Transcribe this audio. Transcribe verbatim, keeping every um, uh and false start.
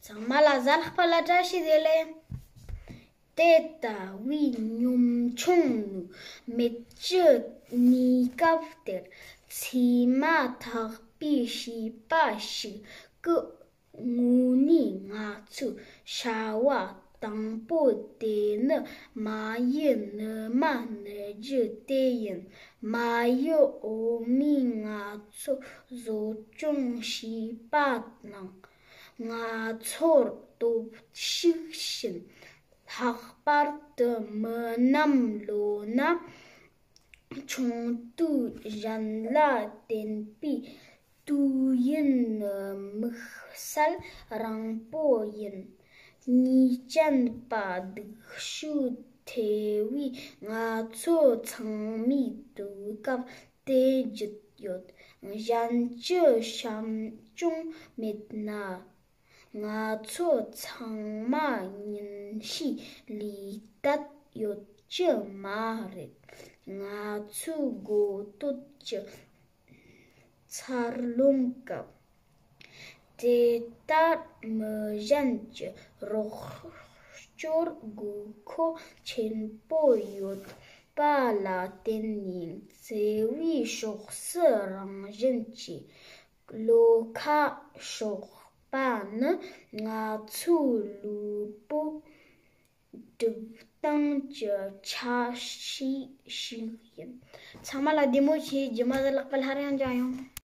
ཚང་མ་ལ་གཟའ་ལྷག་པ་ལ་བཀྲ་ཤིས་བདེ་ལེགས། དེ་ལྟ་བུའི་གཉོམ་ཆུང་ནུས་མེད་ཀྱི་གནས་སྐབས་དེར། ཚེར་མ་ཐག་པའི་བྱིས་པ་ཞིག་གི་ངོས་ནས་ང་ཚོའི་བྱ་བ་དང་པོ་དེ་ནི་མ་ཡི་ནུ་མ་ནུ་རྒྱུ་དེ་ཡིན། མ་ཡི་འོ་མས་ང་ཚོ་གསོ་སྐྱོང་བྱས་པ་དང་། ང་ཚོར་སྟོབས་ཤུགས་བྱིན། ལྷག་པར་དུ་མི་ནམ་ལོ་ན་ཆུང་དུས་གཞན་ལ་བརྟེན་པའི་དུས་ཡུན་དམིགས་བསལ་རིང་པོ་ཡིན། ཉེས་ཅན་པ་སྡུག་ཤོས་ཐེ་བའི་ང་ཚོ་ཚང་མའི་དུས་སྐབས་དེ་བརྒྱུད་ཡོད། གཞན་གྱི་བྱམས་སྐྱོང་མེད་ན། ང་ཚོ་ཚང་མ་ཉིན་ཤས་ལས་དལ་ཡོད་ཀྱི་མ་རེད། ང་ཚོའི་འགོ་སྟོད་ཀྱི་འཚར་ལོངས་སྐབས་དེ་ལྟར་མི་གཞན་གྱི་རོགས་སྐྱོར་དགོས་མཁོ་ཆེན་པོ་ཡོད་པ་ལ་བརྟེན་ནས། བརྩེ་བའི་ཕྱོགས་སུ་རང་བཞིན་གྱིས་བློ་ཁ་ཕྱོགས་པ་ནི་ང་ཚོའི་ལུས་པོ་སྒྲིག་སྟངས་ཀྱི་ཆ་ཤས་ཤིག་ཡིན། ཚང་མ་ལ་བདེ་མོ་བྱོས། རྗེས་མ་གཟའ་ལྷག་པ་སླར་ཡང་མཇལ་ཡོང་།